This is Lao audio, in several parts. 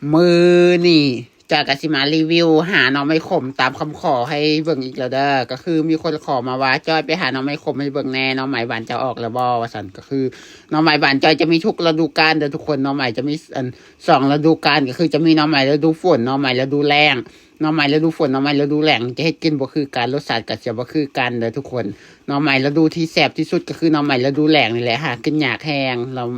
ມື້ນີ້ຈອຍກໍຊິມາຣີວິວຫາໜໍ່ໄມ້ຂົມຕາມຄຳຂໍໃຫ້ເບິ່ງອີກແລ້ວເດີ. ກໍຄືມີຄົນຂໍມາວ່າ ຈອຍໄປຫາໜໍ່ໄມ້ຂົມໃຫ້ເບິ່ງແດ່, ໜໍ່ໄມ້ບ້ານເຈົ້າອອກແລ້ວບໍ່ວ່າຊັ້ນ. ກໍຄືໜໍ່ໄມ້ບ້ານຈອຍຈະມີທຸກລະດູການເດີທຸກຄົນ. ໜໍ່ໄມ້ຈະມີອັນ ສອງລະດູການ ກໍຄືຈະມີໜໍ່ໄມ້ລະດູຝົນ, ໜໍ່ໄມ້ລະດູແລ້ງ. ໜໍ່ໄມ້ລະດູຝົນ ໜໍ່ໄມ້ລະດູແລ້ງຈະເຮັດກິນບໍ່ຄືກັນ, ລົດຊາດກໍຈະບໍ່ຄືກັນເດີທຸກຄົນ. ໜໍ່ໄມ້ລະດູທີ່ແຊບທີ່ສຸດກໍຄືໜໍ່ໄມ້ລະດູແລ້ງນີ້ແຫຼະ, ຫາກິນຍາກແຮງ. ແລ້ວ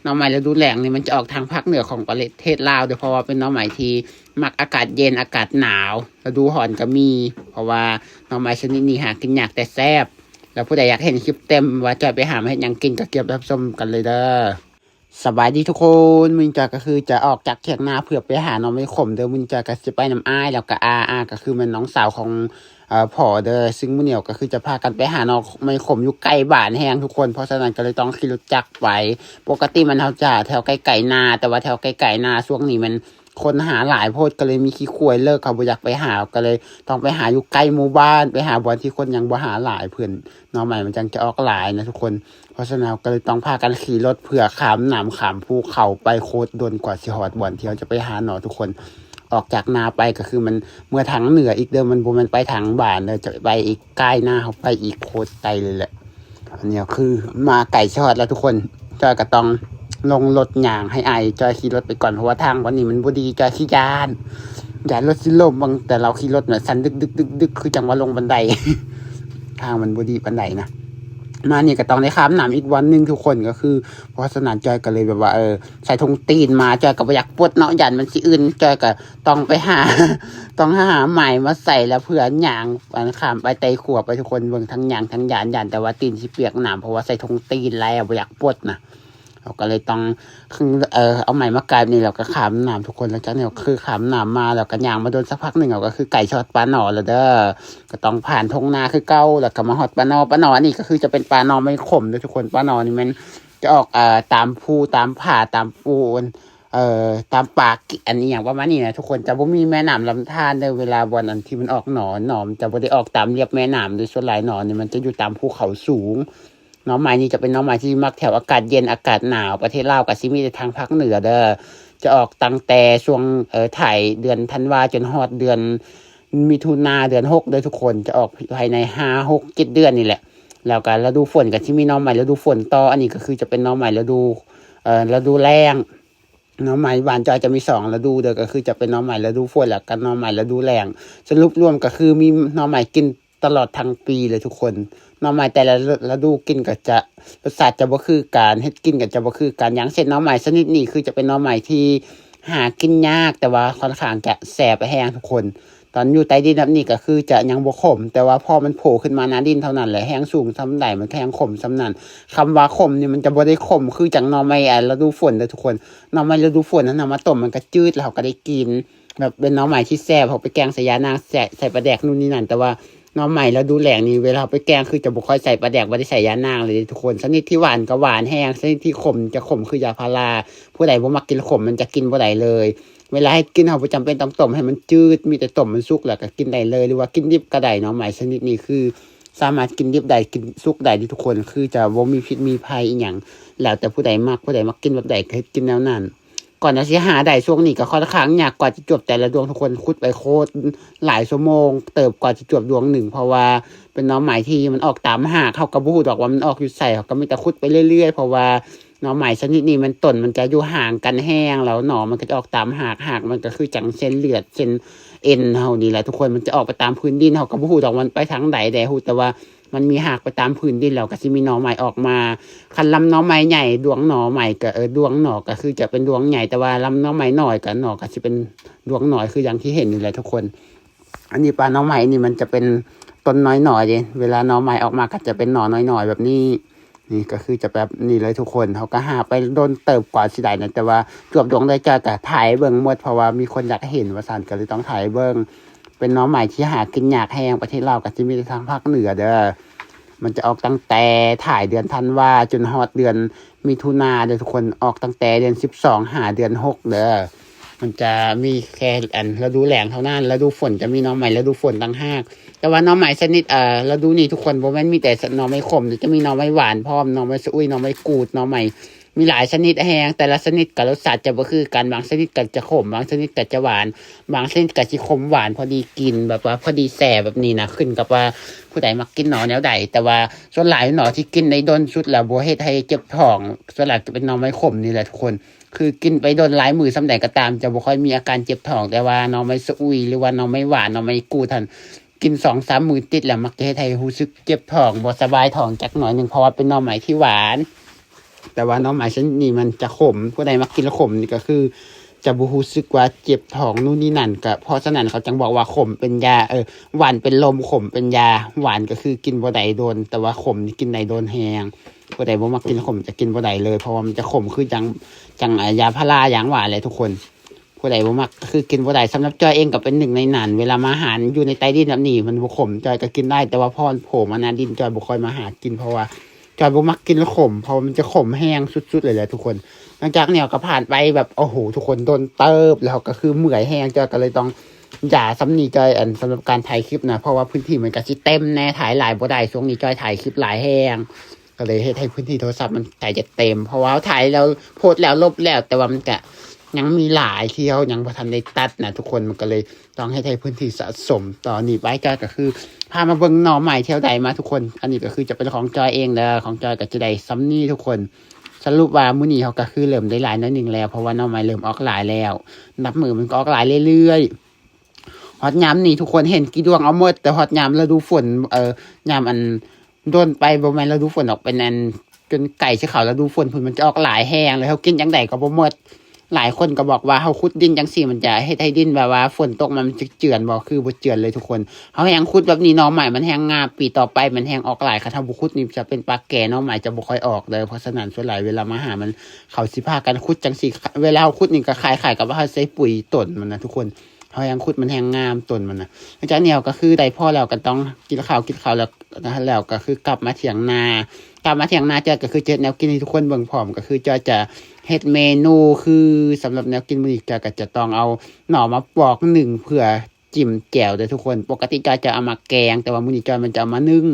ໜໍ່ໄມ້ລະດູແລ້ງນີ້ມັນຈະອອກທາງພາກເໜືອຂອງປະເທດລາວເດີ, ເພາະວ່າເປັນໜໍ່ໄມ້ທີ່ມັກອາກາດເຢັນ ອາກາດໜາວ, ລະດູຮ້ອນກໍມີ. ເພາະວ່າໜໍ່ໄມ້ຊະນິດນີ້ຫາກິນຍາກແຕ່ແຊບ. ແລ້ວຜູ້ໃດຢາກເຫັນຄລິບເຕັມວ່າຈອຍໄປຫາມາເຮັດຫຍັງກິນ ກໍເກັບຮັບຊົມກັນເລີຍເດີ. ສະບາຍດີທຸກຄົນ, ມື້ນີ້ຈອຍກໍຄືຈະອອກຈາກຖຽງນາເພື່ອໄປຫາໜໍ່ໄມ້ຂົມເດີ. ມື້ນີ້ຈອຍກໍຊິໄປນຳອ້າຍ ແລ້ວກໍອາ, ອາກໍຄືແມ່ນນ້ອງສາວຂອງ ເອີ ພໍ່ເດີ. ຊຶ່ງມື້ນີ້ກໍຄືຈະພາກັນໄປຫາໜໍ່ໄມ້ຂົມຢູ່ໃກ້ບ້ານແຮງທຸກຄົນ, ເພາະສະນັ້ນກໍເລີຍຕ້ອງຂີ່ລົດຈັກໄປ. ປົກກະຕິມັນເຮົາຈະແຖວໃກ້ໆນາ, ແຕ່ວ່າແຖວໃກ້ໆນາຊ່ວງນີ້ມັນຄົນຫາຫຼາຍໂພດ, ກໍເລີຍມີຂີ້ຄວາຍເລີກ, ເຂົາບໍ່ຢາກໄປຫາ, ກໍເລີຍຕ້ອງໄປຫາຢູ່ໃກ້ໝູ່ບ້ານ, ໄປຫາບ່ອນທີ່ຄົນຍັງບໍ່ຫາຫຼາຍເພິ່ນ, ໜໍ່ໄມ້ມັນຈັ່ງຈະອອກຫຼາຍນະທຸກຄົນ. ເພາະສະນັ້ນເຮົາກໍເລີຍຕ້ອງພາກັນຂີ່ລົດເພື່ອຂ້າມນ້ຳຂ້າມພູເຂົາໄປໂຄດດົນກວ່າຊິຮອດບ່ອນທີ່ເຮົາຈະໄປຫາໜໍ່ທຸກຄົນ. ອອກຈາກນາໄປກໍຄືມັນເມືອທາງເໜືອອີກເດີ, ມັນບໍ່ແມ່ນໄປທາງບ້ານເດີ, ຈະໄປອີກ ໃກ້ນາເຮົາໄປອີກໂຄດໄກເລີຍແຫຼະ. ອັນນີ້ກໍຄືມາໃກ້ຊິຮອດແລ້ວທຸກຄົນ. ຈອຍກໍຕ້ອງລົງລົດຍ່າງໃຫ້ອ້າຍຈອຍຂີ່ລົດໄປກ່ອນ, ເພາະວ່າທາງບ່ອນນີ້ມັນບໍ່ດີ, ຈອຍຂີ້ຢ້ານ ຢ້ານລົດຊິລົ້ມ. ເບິ່ງແຕ່ລາວຂີ່ລົດນະ ສັ່ນດຶກໆໆ ຄືຈັ່ງວ່າລົງບັນໄດ. ທາງມັນບໍ່ດີປານໃດນະ. ມານີ້ກໍຕ້ອງໄດ້ຂ້າມນ້ຳອີກບ່ອນໜຶ່ງທຸກຄົນ, ກໍຄື ເພາະສະນັ້ນຈອຍກໍເລີຍແບບວ່າ ເອີ ໃສ່ຖົງຕີນມາ, ຈອຍກໍບໍ່ຢາກປົດເນາະ, ຢ້ານມັນຊິອື່ນ. ຈອຍກໍຕ້ອງໄປຫາ ຕ້ອງຫາໄມ້ມາໃສ່ ແລ້ວເພື່ອຍ່າງ ອັນ ຂ້າມໄປໄຕ່ຂົວໄປ. ທຸກຄົນເບິ່ງ ທັງຍ່າງທັງຢ້ານ, ຢ້ານແຕ່ວ່າຕີນຊິປຽກນ້ຳ ເພາະວ່າໃສ່ຖົງຕີນແລ້ວ ບໍ່ຢາກປົດນະ. ເຮົາກໍເລີຍຕ້ອງ ເອີ ເອົາໄມ້ມາກາຍນີ້ ແລ້ວກໍຂ້າມນ້ຳທຸກຄົນ. ຫຼັງຈາກນີ້ກໍຄືຂ້າມນ້ຳມາ ແລ້ວກໍຍ່າງມາໂດນສັກພັກໜຶ່ງ ເຮົາກໍຄືໃກ້ຊິຮອດປ່າໜໍ້ແລ້ວເດີ. ກໍຕ້ອງຜ່ານທົ່ງນາຄືເກົ່າ ແລ້ວກໍມາຮອດປ່າໜໍ້. ປ່າໜໍ້ອັນນີ້ກໍຄືຈະເປັນປ່າໜໍ່ໄມ້ຂົມເດີທຸກຄົນ. ປ່າໜໍ່ນີ້ແມ່ນຈະອອກ ເອີ ຕາມພູຕາມຜາ ຕາມປູ ເອີ ຕາມປ່າ ອັນ ອີ່ຫຍັງປະມານນີ້ນະທຸກຄົນ. ຈະບໍ່ມີແມ່ນ້ຳລຳທານເດີ, ເວລາບ່ອນອັນທີ່ມັນອອກໜໍ່, ໜໍ່ມັນຈະບໍ່ໄດ້ອອກຕາມລຽບແມ່ນ້ຳເດີ. ສ່ວນຫຼາຍໜໍ່ນີ້ມັນຈະຢູ່ຕາມພູເຂົາສູງ. ໜໍ່ໄມ້ນີ້ຈະເປັນໜໍ່ໄມ້ທີ່ມັກແຖວອາກາດເຢັນ ອາກາດໜາວ. ປະເທດລາວກໍຊິມີແຕ່ທາງພາກເໜືອເດີ. ຈະອອກຕັ້ງແຕ່ຊ່ວງ ເອີ ທ້າຍເດືອນທັນວາ ຈົນຮອດເດືອນມິຖຸນາ ເດືອນຫົກເດີທຸກຄົນ. ຈະອອກພາຍໃນຫ້າ ຫົກ ເຈັດເດືອນນີ້ແຫຼະ. ແລ້ວກໍລະດູຝົນກໍຊິມີໜໍ່ໄມ້ລະດູຝົນຕໍ່. ອັນນີ້ກໍຄືຈະເປັນໜໍ່ໄມ້ລະດູ ເອີ ລະດູແລ້ງ. ໜໍ່ໄມ້ບ້ານຈອຍຈະມີສອງລະດູເດີ, ກໍຄືຈະເປັນໜໍ່ໄມ້ລະດູຝົນ ແລ້ວກໍໜໍ່ໄມ້ລະດູແລ້ງ. ສະຫຼຸບລວມກໍຄືມີໜໍ່ໄມ້ກິນຕະຫຼອດທັງປີເລີຍທຸກຄົນ. ໜໍ່ໄມ້ແຕ່ລະລະດູກິນກໍຈະ ລົດຊາດຈະບໍ່ຄືກັນ, ເຮັດກິນກໍຈະບໍ່ຄືກັນ. ຢ່າງເຊັ່ນໜໍ່ໄມ້ຊະນິດນີ້ ຄືຈະເປັນໜໍ່ໄມ້ທີ່ຫາກິນຍາກ, ແຕ່ວ່າຂ້ອນຂ້າງຈະແຊບແຮງທຸກຄົນ. ຕອນຢູ່ໃຕ້ດິນແບບນີ້ກໍຄືຈະຍັງບໍ່ຂົມ, ແຕ່ວ່າພໍມັນໂຜຂຶ້ນມາໜ້າດິນເທົ່ານັ້ນແຫຼະ, ແຮງສູງສ່ຳໃດມັນກໍແຮງຂົມສ່ຳນັ້ນ. ຄຳວ່າຂົມນີ້ມັນຈະບໍ່ໄດ້ຂົມຄືຈັ່ງໜໍ່ໄມ້ ອາ ລະດູຝົນເດີທຸກຄົນ. ໜໍ່ໄມ້ລະດູຝົນຫັ້ນນຳມາຕົ້ມມັນກໍຈືດ ແລ້ວເຮົາກໍໄດ້ກິນ. ແບບເປັນໜໍ່ໄມ້ທີ່ແຊບ, ເຮົາໄປແກງໃສ່ຢານາງ ແຊະ ໃສ່ປາແດກນູ້ນນີ້ນັ້ນ. ແຕ່ວ່າໜໍ່ໄມ້ລະດູແລ້ງນີ້ ເວລາເຮົາໄປແກງຄືຈະບໍ່ຄ່ອຍໃສ່ປາແດກ, ບໍ່ໄດ້ໃສ່ຢານາງເລີຍເດ້ທຸກຄົນ. ຊະນິດທີ່ຫວານກໍຫວານແຮງ, ຊະນິດທີ່ຂົມຈະຂົມຄືຢາພາລາ. ຜູ້ໃດບໍ່ມັກກິນຂົມ ມັນຈະກິນບໍ່ໄດ້ເລີຍ. ເວລາເຮັດກິນ ເຮົາບໍ່ຈຳເປັນຕ້ອງຕົ້ມໃຫ້ມັນຈືດ, ມີແຕ່ຕົ້ມມັນສຸກແລ້ວກໍກິນໄດ້ເລີຍ ຫຼືວ່າກິນດິບກໍໄດ້. ໜໍ່ໄມ້ຊະນິດນີ້ຄືສາມາດກິນດິບໄດ້ ກິນສຸກໄດ້ເດ້ທຸກຄົນ, ຄືຈະບໍ່ມີພິດມີໄພອີ່ຫຍັງ. ແລ້ວແຕ່ຜູ້ໃດມັກ, ຜູ້ໃດມັກກິນແບບໃດກໍເຮັດກິນແນວນັ້ນ. ກ່ອນຈະຊິຫາໄດ້ຊ່ວງນີ້ກໍຂ້ອນຂ້າງຍາກ ກວ່າຈະຈວບແຕ່ລະດວງທຸກຄົນ, ຂຸດໄປໂຄດຫຼາຍຊົ່ວໂມງເຕີບກວ່າຈະຈວບດວງໜຶ່ງ, ເພາະວ່າເປັນໜໍ່ໄມ້ທີ່ມັນອອກຕາມຮາກ, ເຮົາກໍບໍ່ຮູ້ດອກວ່າມັນອອກຢູ່ໃສ, ເຮົາກໍມີແຕ່ຂຸດໄປເລື້ອຍໆ. ເພາະວ່າໜໍ່ໄມ້ຊະນິດນີ້ມັນຕົ້ນມັນຈະຢູ່ຫ່າງກັນແຮງ, ແລ້ວໜໍ່ມັນກໍຈະອອກຕາມຮາກ, ຮາກມັນກໍຄືຈັ່ງເສັ້ນເລືອດເສັ້ນເອັນເຮົານີ້ແຫຼະທຸກຄົນ, ມັນຈະອອກໄປຕາມພື້ນດິນ, ເຮົາກໍບໍ່ຮູ້ດອກວ່າມັນໄປທາງໃດແດ່, ຮູ້ແຕ່ວ່າ ມັນມີຮາກໄປຕາມພື້ນດິນ ແລ້ວກໍຊິມີໜໍ່ໄມ້ອອກມາ. ຄັນລຳໜໍ່ໄມ້ໃຫຍ່ ດວງໜໍ່ໄມ້ກໍ ເອີ ດວງໜໍ່ກໍຄືຈະເປັນດວງໃຫຍ່, ແຕ່ວ່າລຳໜໍ່ໄມ້ນ້ອຍກໍ ໜໍ່ກໍຊິເປັນດວງນ້ອຍ ຄືຢ່າງທີ່ເຫັນນີ້ແຫຼະທຸກຄົນ. ອັນນີ້ປ່າໜໍ່ໄມ້ນີ້ມັນຈະເປັນຕົ້ນນ້ອຍໆເດ້, ເວລາໜໍ່ໄມ້ອອກມາກໍຈະເປັນໜໍ່ນ້ອຍໆແບບນີ້. ນີ້ກໍຄືຈະແບບນີ້ເລີຍທຸກຄົນ, ເຮົາກໍຫາໄປດົນເຕີບກວ່າຊິໄດ້ນະ, ແຕ່ວ່າຈວບດວງໄດ້ຈອຍກໍຖ່າຍໃຫ້ເບິ່ງໝົດ ເພາະວ່າມີຄົນຢາກເຫັນວ່າຊັ້ນ, ກໍເລີຍຕ້ອງຖ່າຍໃຫ້ເບິ່ງ. ເປັນໜໍ່ໄມ້ທີ່ຫາກິນຍາກແຮງ, ປະເທດລາວກໍຊິມີແຕ່ທາງພາກເໜືອເດີ. ມັນຈະອອກຕັ້ງແຕ່ທ້າຍເດືອນທັນວາ ຈົນຮອດເດືອນມິຖຸນາເດີທຸກຄົນ, ອອກຕັ້ງແຕ່ເດືອນສິບສອງຫາເດືອນຫົກເດີ. ມັນຈະມີແຄ່ ອັນ ລະດູແລ້ງເທົ່ານັ້ນ, ລະດູຝົນຈະມີໜໍ່ໄມ້ລະດູຝົນຕ່າງຫາກ. ແຕ່ວ່າໜໍ່ໄມ້ຊະນິດ ເອີ ລະດູນີ້ທຸກຄົນ ບໍ່ແມ່ນມີແຕ່ໜໍ່ໄມ້ຂົມ, ຈະມີໜໍ່ໄມ້ຫວານພ້ອມ, ໜໍ່ໄມ້ສະອຸ້ຍ, ໜໍ່ໄມ້ກູດ, ໜໍ່ໄມ້ ມີຫຼາຍຊະນິດແຮງ, ແຕ່ລະຊະນິດກໍລົດຊາດຈະບໍ່ຄືກັນ, ບາງຊະນິດກໍຈະຂົມ, ບາງຊະນິດກໍຈະຫວານ, ບາງຊະນິດກໍຊິຂົມຫວານພໍດີກິນ, ແບບວ່າພໍດີແຊບແບບນີ້ນະ, ຂຶ້ນກັບວ່າຜູ້ໃດມັກກິນໜໍ່ແນວໃດ. ແຕ່ວ່າສ່ວນຫຼາຍໜໍ່ທີ່ກິນໄດ້ດົນສຸດແລ້ວບໍ່ເຮັດໃຫ້ເຈັບທ້ອງ ສ່ວນຫຼາຍຈະເປັນໜໍ່ໄມ້ຂົມນີ້ແຫຼະທຸກຄົນ. ຄືກິນໄປດົນຫຼາຍມື້ສ່ຳໃດກໍຕາມ ຈະບໍ່ຄ່ອຍມີອາການເຈັບທ້ອງ, ແຕ່ວ່າໜໍ່ໄມ້ຊະອຸຍ ຫຼືວ່າໜໍ່ໄມ້ຫວານ ໜໍ່ໄມ້ກູດຫັ້ນ ກິນສອງສາມມື້ຕິດແລ້ວມັກຈະເຮັດໃຫ້ຮູ້ສຶກເຈັບທ້ອງ ບໍ່ສະບາຍທ້ອງຈັກໜ້ອຍໜຶ່ງ ເພາະວ່າເປັນໜໍ່ໄມ້ທີ່ຫວານ. ແຕ່ວ່າໜໍ່ໄມ້ຊະນິດນີ້ມັນຈະຂົມ, ຜູ້ໃດມັກກິນຂົມນີ້ກໍຄືຈະບໍ່ຮູ້ສຶກວ່າເຈັບທ້ອງນູ່ນນີ້ນັ້ນ. ກໍເພາະສະນັ້ນເຂົາຈຶ່ງບອກວ່າຂົມເປັນຢາ ເອີ ຫວານເປັນລົມ ຂົມເປັນຢາ. ຫວານກໍຄືກິນບໍ່ໄດ້ດົນ, ແຕ່ວ່າຂົມນີ້ກິນໄດ້ດົນແຮງ. ຜູ້ໃດບໍ່ມັກກິນຂົມຈະກິນບໍ່ໄດ້ເລີຍ ເພາະວ່າມັນຈະຂົມຄືຈັ່ງ ຈັ່ງ ອາ ຢາພາລາຢ່າງວ່າແຫຼະທຸກຄົນ. ຜູ້ໃດບໍ່ມັກກໍຄືກິນບໍ່ໄດ້. ສຳລັບຈ້ອຍເອງກໍເປັນໜຶ່ງໃນນັ້ນ. ເວລາມາຫາຢູ່ໃນໃຕ້ດິນແບບນີ້ມັນບໍ່ຂົມ, ຈ້ອຍກໍກິນໄດ້, ແຕ່ວ່າພໍໂຜມາໜ້າດິນ ຈ້ອຍບໍ່ຄ່ອຍມາຫາກິນ ເພາະວ່າຈ້ອຍບໍ່ມັກກິນຂົມ ເພາະວ່າມັນຈະຂົມແຮງສຸດໆເລີຍແຫຼະທຸກຄົນ. ຫຼັງຈາກນີ້ກໍຜ່ານໄປແບບ ໂອ້ໂຫ ທຸກຄົນ ດົນເຕີບແລ້ວ ກໍຄືເມື່ອຍແຮງ, ຈ້ອຍກໍເລີຍຕ້ອງຢ່າສ່ຳນີ້. ຈ້ອຍ ອັນ ສຳລັບການຖ່າຍຄລິບນະ ເພາະວ່າພື້ນທີ່ມັນກໍຊິເຕັມແນ່, ຖ່າຍຫຼາຍບໍ່ໄດ້. ຊ່ວງນີ້ຈ້ອຍຖ່າຍຄລິບຫຼາຍແຮງ ກໍເລີຍເຮັດໃຫ້ພື້ນທີ່ໂທລະສັບມັນໃກ້ຈະເຕັມ, ເພາະວ່າເຮົາຖ່າຍແລ້ວ ໂພສແລ້ວ ລົບແລ້ວ ແຕ່ວ່າມັນກະຍັງມີຫຼາຍທີ່ເຮົາຍັງບໍ່ທັນໄດ້ຕັດນະທຸກຄົນ, ມັນກໍເລີຍຕ້ອງເຮັດໃຫ້ພື້ນທີ່ສະສົມ. ຕອນນີ້ໄປ ຈ້ອຍກໍຄືພາມາເບິ່ງໜໍ່ໄມ້ທີ່ເຮົາໄດ້ມາທຸກຄົນ. ອັນນີ້ກໍຄືຈະເປັນຂອງຈ້ອຍເອງເດີ, ຂອງຈ້ອຍກໍຈະໄດ້ສ່ຳນີ້ທຸກຄົນ. ສະຫຼຸບວ່າມື້ນີ້ເຮົາກໍຄືເລີ່ມໄດ້ຫຼາຍໜ້ອຍໜຶ່ງແລ້ວ, ເພາະວ່າໜໍ່ໄມ້ເລີ່ມອອກຫຼາຍແລ້ວ, ນັບມື້ມັນກໍອອກຫຼາຍເລື້ອຍໆ. ຮອດຍາມນີ້ທຸກຄົນເຫັນກີ່ດ້ວງເອົາໝົດ, ແຕ່ຮອດຍາມລະດູຝົນ ເອີ ຍາມອັນ ດົນໄປ ບໍ່ແມ່ນລະດູຝົນດອກ, ເປັນອັນ ຈົນໃກ້ຊິເຂົ້າລະດູຝົນພຸ້ນ ມັນຈະອອກຫຼາຍແຮງ ແລ້ວເຮົາກິນຈັ່ງໃດກໍບໍ່ໝົດ. ຫຼາຍຄົນກໍບອກວ່າເຮົາຂຸດດິນຈັ່ງຊີ້ ມັນຈະເຮັດໃຫ້ດິນແບບວ່າຝົນຕົກມາມັນຈະເຈື່ອນບໍ່? ຄືບໍ່ເຈື່ອນເລີຍທຸກຄົນ. ເຮົາແຮ່ງຂຸດແບບນີ້ ໜໍ່ໄມ້ມັນແຮ່ງງາມ, ປີຕໍ່ໄປມັນແຮ່ງອອກຫຼາຍ. ຄັນເຮົາບໍ່ຂຸດນີ້ຈະເປັນປ່າແກ່, ໜໍ່ໄມ້ຈະບໍ່ຄ່ອຍອອກເດີ. ເພາະສະນັ້ນສ່ວນຫຼາຍເວລາມາຫາມັນ ເຂົາຊິພາກັນຂຸດຈັ່ງຊີ້. ເວລາເຮົາຂຸດນີ້ກໍຄ້າຍໆກັບວ່າເຮົາໃສ່ປຸ໋ຍຕົ້ນມັນນະທຸກຄົນ. ເຮົາແຮ່ງຂຸດມັນແຮ່ງງາມຕົ້ນມັນນະ. ຫຼັງຈາກນີ້ເຮົາກໍຄືໄດ້ພໍແລ້ວ ກໍຕ້ອງກິນເຂົ້າ, ກິນເຂົ້າແລ້ວ ແລ້ວກໍຄືກັບມາຖຽງນາ. ກັບມາຖຽງນາ ຈ້ອຍກໍຄືຈະເຮັດແນວກິນໃຫ້ທຸກຄົນເບິ່ງພ້ອມ. ກໍຄືຈ້ອຍຈະເຮັດເມນູ ຄືສຳລັບແນວກິນມື້ນີ້ ຈ້ອຍກໍຈະຕ້ອງເອົາໜໍ່ມາປອກໜຶ້ງເພື່ອຈິ້ມແຈ່ວເດີທຸກຄົນ. ປົກກະຕິຈ້ອຍຈະເອົາມາແກງ, ແຕ່ວ່າມື້ນີ້ຈ້ອຍມັນຈະເອົາມາໜຶ້ງ.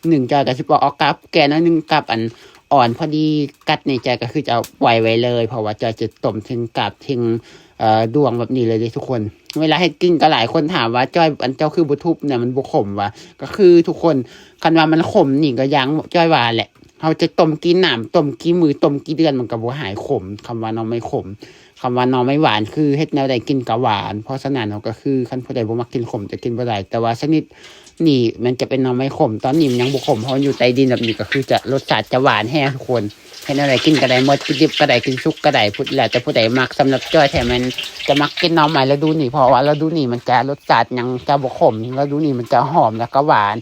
ໜຶ້ງຈ້ອຍກໍຊິປອກເອົາກັບແກ່ໜ້ອຍໜຶ່ງ, ກັບອັນອ່ອນພໍດີກັດນີ້ ຈ້ອຍກໍຄືຈະເອົາປ່ອຍໄວ້ເລີຍ, ເພາະວ່າຈ້ອຍຈະຕົ້ມເຖິງກັບເຖິງ ເອີ ດວງແບບນີ້ເລີຍເດ້ທຸກຄົນ. ເວລາເຮັດກິນກໍຫຼາຍຄົນຖາມວ່າ ຈ້ອຍ ອັນເຈົ້າຄືບໍ່ທຸບນະ ມັນບໍ່ຂົມຫວາ? ກໍຄືທຸກຄົນ ຄັນວ່າມັນຂົມນີ້ກໍຢ່າງຈ້ອຍວ່າແຫຼະ, ເຮົາຈະຕົ້ມກີ່ນ້ຳ ຕົ້ມກີ່ມື້ ຕົ້ມກີ່ເດືອນ ມັນກໍບໍ່ຫາຍຂົມ. ຄຳວ່າໜໍ່ໄມ້ຂົມ ຄຳວ່າໜໍ່ໄມ້ຫວານ ຄືເຮັດແນວໃດກິນກໍຫວານ. ເພາະສະນັ້ນເຮົາກໍຄື ຄັນຜູ້ໃດບໍ່ມັກກິນຂົມຈະກິນບໍ່ໄດ້. ແຕ່ວ່າຊະນິດນີ້ມັນຈະເປັນໜໍ່ໄມ້ຂົມ, ຕອນນີ້ມັນຍັງບໍ່ຂົມ ເພາະມັນຢູ່ໃຕ້ດິນແບບນີ້ ກໍຄືຈະລົດຊາດຈະຫວານແຮງທຸກຄົນ. ເຮັດແນວໃດກິນກໍໄດ້ໝົດ, ກິນດິບກໍໄດ້ ກິນສຸກກໍໄດ້ ພຸດ ແລ້ວແຕ່ຜູ້ໃດມັກ. ສຳລັບຈ້ອຍແທ້ແມ່ນຈະມັກກິນໜໍ່ໄມ້ລະດູນີ້ ເພາະວ່າລະດູນີ້ມັນຈະລົດຊາດຫຍັງຈະບໍ່ຂົມ, ລະດູນີ້ມັນຈະຫອມແລ້ວກໍຫວານ.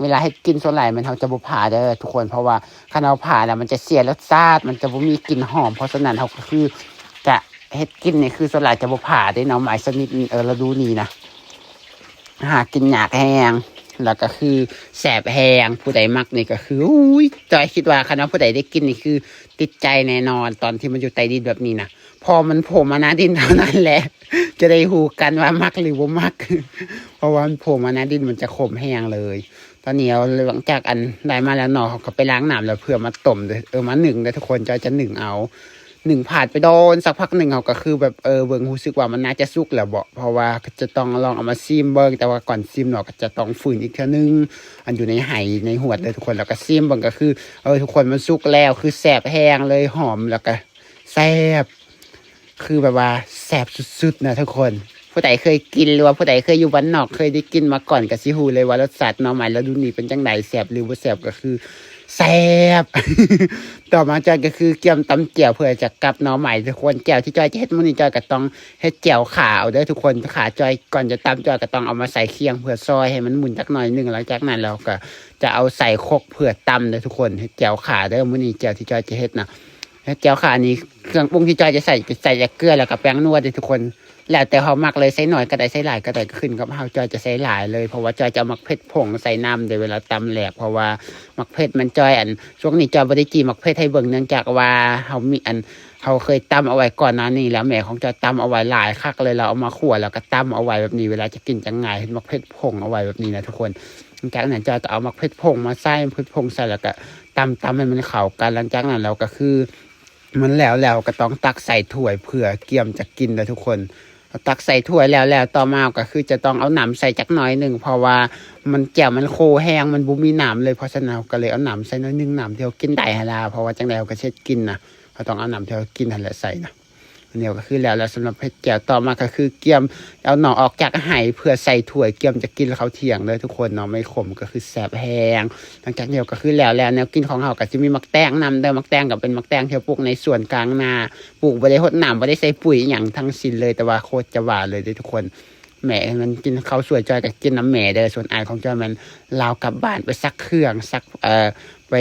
ເວລາເຮັດກິນສ່ວນຫຼາຍແມ່ນເຮົາຈະບໍ່ຜ່າເດີທຸກຄົນ, ເພາະວ່າຄັນເຮົາຜ່າແລ້ວມັນຈະເສຍລົດຊາດ ມັນຈະບໍ່ມີກິ່ນຫອມ. ເພາະສະນັ້ນເຮົາກໍຄືຈະເຮັດກິນນີ້ ຄືສ່ວນຫຼາຍຈະບໍ່ຜ່າເດ້ ໜໍ່ໄມ້ຊະນິດ ເອີ ລະດູນີ້ນະ ຫາກິນຍາກແຮງ ແລ້ວກໍຄືແຊບແຮງ. ຜູ້ໃດມັກນີ້ກໍຄື ອຸ້ຍ ຈ້ອຍຄິດວ່າຄັນວ່າຜູ້ໃດໄດ້ກິນນີ້ຄືຕິດໃຈແນ່ນອນ. ຕອນທີ່ມັນຢູ່ໃຕ້ດິນແບບນີ້ນະ ພໍມັນໂຜມາໜ້າດິນເທົ່ານັ້ນແຫຼະ ຈະໄດ້ຮູ້ກັນວ່າມັກຫຼືບໍ່ມັກ ເພາະວ່າມັນໂຜມາໜ້າດິນມັນຈະຂົມແຮງເລີຍ. ຕອນນີ້ເຮົາ ຫຼັງຈາກອັນໄດ້ມາແລ້ວເນາະ ເຮົາກໍໄປລ້າງນ້ຳແລ້ວເພື່ອມາຕົ້ມເດີ ເອີ ມາໜຶ້ງເດີທຸກຄົນ. ຈ້ອຍຈະໜຶ້ງເອົາ ໜຶ້ງຜ່ານໄປໂດນສັກພັກໜຶ່ງ ເຮົາກໍຄືແບບ ເອີ ເບິ່ງຮູ້ສຶກວ່າມັນໜ້າຈະສຸກແລ້ວເບາະ ເພາະວ່າກໍຈະຕ້ອງລອງເອົາມາຊີມເບິ່ງ. ແຕ່ວ່າກ່ອນຊີມເນາະ ກໍຈະຕ້ອງຝືນອີກເທື່ອໜຶ່ງ ອັນຢູ່ໃນໄຫໃນຫວດເດີທຸກຄົນ ແລ້ວກໍຊີມເບິ່ງ ກໍຄື ເອີ ທຸກຄົນ ມັນສຸກແລ້ວ ຄືແຊບແຮງເລີຍ ຫອມ ແລ້ວກໍ ແຊບ ຄືແບບວ່າແຊບສຸດໆນະທຸກຄົນ. ຜູ້ໃດເຄີຍກິນ ຫຼືວ່າຜູ້ໃດເຄີຍຢູ່ບ້ານນອກ ເຄີຍໄດ້ກິນມາກ່ອນ ກໍຊິຮູ້ເລີຍວ່າລົດຊາດໜໍ່ໄມ້ລະດູນີ້ເປັນຈັ່ງໃດ ແຊບຫຼືບໍ່ແຊບ ກໍຄືແຊບ. ຕໍ່ມາຈ້ອຍກໍຄືກຽມຕຳແຈ່ວເພື່ອຈະກັບໜໍ່ໄມ້ທຸກຄົນ. ແຈ່ວທີ່ຈ້ອຍຈະເຮັດມື້ນີ້ ຈ້ອຍກໍຕ້ອງເຮັດແຈ່ວຂາເອົາເດີທຸກຄົນ. ຂາຈ້ອຍ ກ່ອນຈະຕຳ ຈ້ອຍກໍຕ້ອງເອົາມາໃສ່ຄຽງເພື່ອຊອຍໃຫ້ມັນໝຸ່ນຈັກໜ້ອຍໜຶ່ງ. ຫຼັງຈາກນັ້ນແລ້ວກໍຈະເອົາໃສ່ຄົກເພື່ອຕຳເດີທຸກຄົນ. ເຮັດແຈ່ວຂາເດີ ມື້ນີ້ແຈ່ວທີ່ຈ້ອຍຈະເຮັດນະ ເຮັດແຈ່ວຂານີ້ ເຄື່ອງປຸງທີ່ຈ້ອຍຈະໃສ່ ຈະໃສ່ແຕ່ເກືອ ແລ້ວກໍແປ້ງນົວເດ້ທຸກຄົນ. ແລ້ວແຕ່ເຮົາມັກເລີຍ ໃສ່ໜ້ອຍກໍໄດ້ ໃສ່ຫຼາຍກໍໄດ້ ກໍຂຶ້ນກັບເຮົາ. ຈ້ອຍຈະໃສ່ຫຼາຍເລີຍ ເພາະວ່າຈ້ອຍຈະເອົາໝາກເຜັດຜົງໃສ່ນຳເດ້ ເວລາຕຳແຫຼກ. ເພາະວ່າໝາກເຜັດມັນ ຈ້ອຍ ອັນ ຊ່ວງນີ້ຈ້ອຍບໍ່ໄດ້ຈີ່ໝາກເຜັດໃຫ້ເບິ່ງ ເນື່ອງຈາກວ່າເຮົາມີ ອັນ ເຮົາເຄີຍຕຳເອົາໄວ້ກ່ອນໜ້ານີ້ແລ້ວ ແມ່ຂອງຈ້ອຍຕຳເອົາໄວ້ຫຼາຍຄັກເລີຍ ແລ້ວເອົາມາຂົ້ວ ແລ້ວກໍຕຳເອົາໄວ້ແບບນີ້ ເວລາຈະກິນຈັ່ງງ່າຍ. ເຮັດໝາກເຜັດຜົງເອົາໄວ້ແບບນີ້ນະທຸກຄົນ. ຫຼັງຈາກນັ້ນຈ້ອຍກໍເອົາໝາກເຜັດຜົງມາໃສ່ ໝາກເຜັດຜົງໃສ່ ແລ້ວກໍຕຳໆໃຫ້ມັນເຂົ້າກັນ. ຫຼັງຈາກນັ້ນແລ້ວກໍຄື ມັນແລ້ວແລ້ວກໍຕ້ອງຕັກໃສ່ຖ້ວຍເພື່ອກຽມຈະກິນເດີທຸກຄົນ. ຕັກໃສ່ຖ້ວຍແລ້ວແລ້ວ ຕໍ່ມາກໍຄືຈະຕ້ອງເອົານ້ຳໃສ່ຈັກໜ້ອຍໜຶ່ງ ເພາະວ່າມັນ ແຈ່ວມັນໂຄແຮງ ມັນບໍ່ມີນ້ຳເລີຍ. ເພາະສະນັ້ນເຮົາກໍເລີຍເອົານ້ຳໃສ່ໜ້ອຍໜຶ່ງ ນ້ຳທີ່ເຮົາກິນໄດ້ຫັ້ນລະ ເພາະວ່າຈັ່ງໃດເຮົາກໍຊິເຮັດກິນນະ ເຮົາຕ້ອງເອົານ້ຳທີ່ເຮົາກິນຫັ້ນແຫຼະໃສ່ນະ. ອັນນີ້ກໍຄືແລ້ວແລ້ວ ສຳລັບເຮັດແຈ່ວ. ຕໍ່ມາກໍຄືກຽມເອົາໜໍ່ອອກຈາກໄຮ່ເພື່ອໃສ່ຖ້ວຍ ກຽມຈະກິນເຂົ້າທ່ຽງເດີທຸກຄົນ. ໜໍ່ໄມ້ຂົມກໍຄືແຊບແຮງ. ຫຼັງຈາກນີ້ກໍຄືແລ້ວແລ້ວ ແນວກິນຂອງເຮົາກໍຈະມີໝາກແຕງນຳເດີ. ໝາກແຕງກໍເປັນໝາກແຕງທີ່ເຮົາປູກໃນສວນກາງນາ ປູກບໍ່ໄດ້ຫົດນ້ຳ ບໍ່ໄດ້ໃສ່ປຸ໋ຍອີ່ຫຍັງທັງສິ້ນເລີຍ ແຕ່ວ່າໂຄດຈະຫວານເລີຍເດ້ທຸກຄົນ. ແມ່ມັນກິນເຂົ້າຊ່ວຍ ຈອຍກໍກິນນຳແມ່ເດີ. ສ່ວນອ້າຍຂອງຈອຍແມ່ນລາວກັບບ້ານໄປຊັກເຄື່ອງ ຊັກ ເອີ ໄປ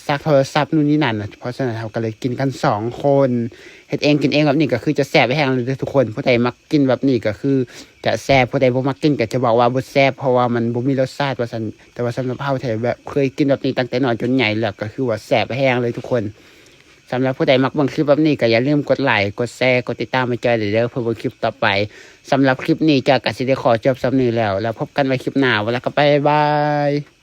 ຊັກໂທລະສັບ ນູ່ນນີ້ນັ້ນນະ. ເພາະສະນັ້ນເຮົາກໍເລີຍກິນກັນສອງຄົນ ເຮັດເອງກິນເອງແບບນີ້ກໍຄືຈະແຊບແຮງເລີຍເດີທຸກຄົນ. ຜູ້ໃດມັກກິນແບບນີ້ກໍຄືຈະແຊບ ຜູ້ໃດບໍ່ມັກກິນກໍຈະບອກວ່າບໍ່ແຊບ ເພາະວ່າມັນບໍ່ມີລົດຊາດວ່າຊັ້ນ. ແຕ່ວ່າສຳລັບເຮົາທີ່ແບບເຄີຍກິນແບບນີ້ຕັ້ງແຕ່ນ້ອຍຈົນໃຫຍ່ແລ້ວ ກໍຄືວ່າແຊບແຮງເລີຍທຸກຄົນ. ສຳລັບຜູ້ໃດມັກເບິ່ງຄລິບແບບນີ້ກໍຢ່າລືມກົດໄລ ກົດແຊ ກົດຕິດຕາມໃຫ້ຈອຍເດີ ເພື່ອເບິ່ງຄລິບຕໍ່ໄປ. ສຳລັບຄລິບນີ້ຈອຍກໍຊິໄດ້ຂໍຈົບສ່ຳນີ້ແລ້ວ ແລ້ວພົບກັນໃໝ່ຄລິບໜ້າ. ແລ້ວກໍບາຍບາຍ.